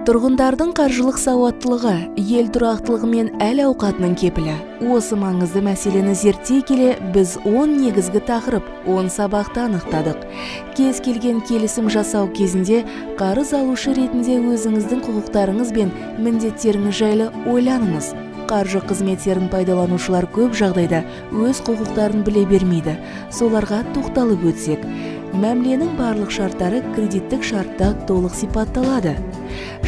Тұрғындардың қаржылық сауаттылығы – ел тұрақтылығы мен әл ауқатының кепілі. Осы маңызды мәселені зерттей келе, біз 10 негізгі тақырып, 10 сабақты анықтадық. Кез келген келісім жасау кезінде қарыз алушы ретінде өзіңіздің құқықтарыңыз бен міндеттеріңіз жайлы ойланыңыз. Қаржы қызметтерін пайдаланушылар көп жағдайда өз құқықтарын біле бермейді. Соларға тоқталып өтсек. Мәміленің барлық шарттары кредиттік шартта толық сипатталады.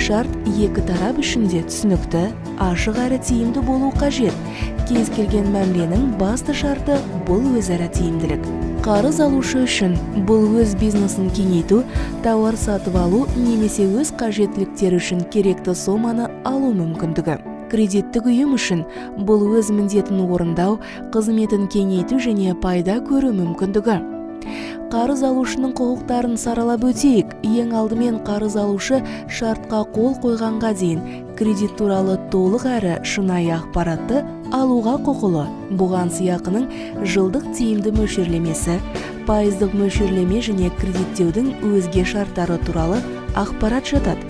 Шарт екі тарап үшін де түсінікті, ашық әрі тиімді болу қажет. Кез келген мәміленің басты шарты – бұл өзара тиімділік. Қарыз алушы үшін бұл өз бизнесін кеңейту, тауар сатып алу немесе өз қажеттіліктері үшін керекті соманы алу мүмкіндігі. Кредиттік ұйым үшін бұл өз міндетін орындау, қызметін кеңейту және пайда көру мүмкіндігі. Қарыз алушының құқықтарын саралап өтейік. Ең алдымен, қарыз алушы шартқа қол қойғанға дейін кредит туралы толық әрі шынайы ақпаратты алуға құқылы. Бұған сыйақының жылдық тиімді мөлшерлемесі, пайыздық мөлшерлеме және кредиттеудің өзге шарттары туралы ақпарат жатады.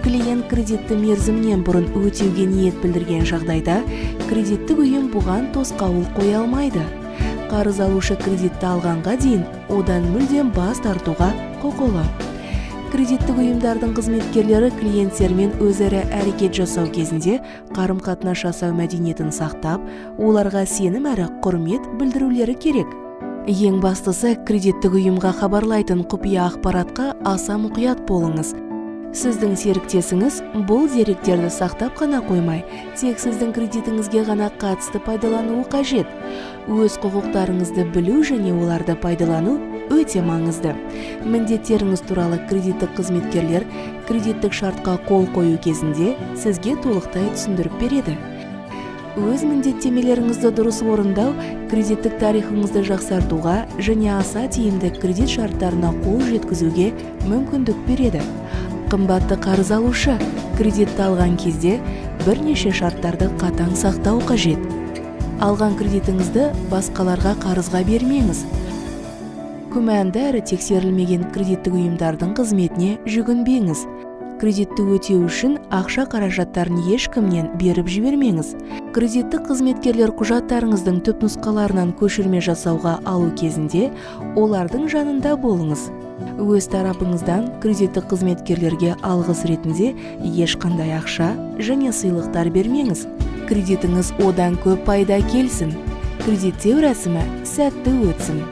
Клиент кредитті мерзімінен бұрын өтеуге ниет білдірген жағдайда, кредиттік ұйым бұған тосқауыл қоя алмайды. Қарыз алушы кредитті алғанға дейін одан мүлдем бас тартуға құқылы. Кредиттік ұйымдардың қызметкерлері клиенттермен өзара әрекет жасау кезінде қарым-қатынас жасау мәдениетін сақтап, оларға сенім әрі құрмет білдірулері керек. Ең бастысы, кредиттік ұйымға хабарлайтын құпия ақпаратқа аса мұқият болыңыз. Сіздің серіктесіңіз бұл деректерді сақтап қана қоймай, тек сіздің кредитіңізге ғана қатысты пайдалануы қажет. Өз құқықтарыңызды білу және оларды пайдалану өте маңызды. Міндеттеріңіз туралы кредиттік қызметкерлер кредиттік шартқа қол қою кезінде сізге толықтай түсіндіріп береді. Өз міндеттемелеріңізді дұрыс орындау кредиттік тарихыңызды жақсартуға және аса тиімді кредит шарттарына қол жеткізуге мүмкіндік береді. Қымбатты қарыз алушы, кредитті алған кезде бірнеше шарттарды қатаң сақтау қажет. Алған кредитіңізді басқаларға қарызға бермеңіз. Күмәнді әрі тексерілмеген кредиттік ұйымдардың қызметіне жүгінбеңіз. Кредитті өтеу үшін ақша қаражаттарын ешкімнен беріп жібермеңіз. Кредиттік қызметкерлер құжаттарыңыздың түпнұсқаларынан көшірме жасауға алу кезінде олардың жанында болыңыз. Өз тарапыңыздан кредиттік қызметкерлерге алғыс ретінде ешқандай ақша және сыйлықтар бермеңіз. Кредитіңіз одан көп пайда келсін. Кредиттеу рәсімі сәтті өтсін.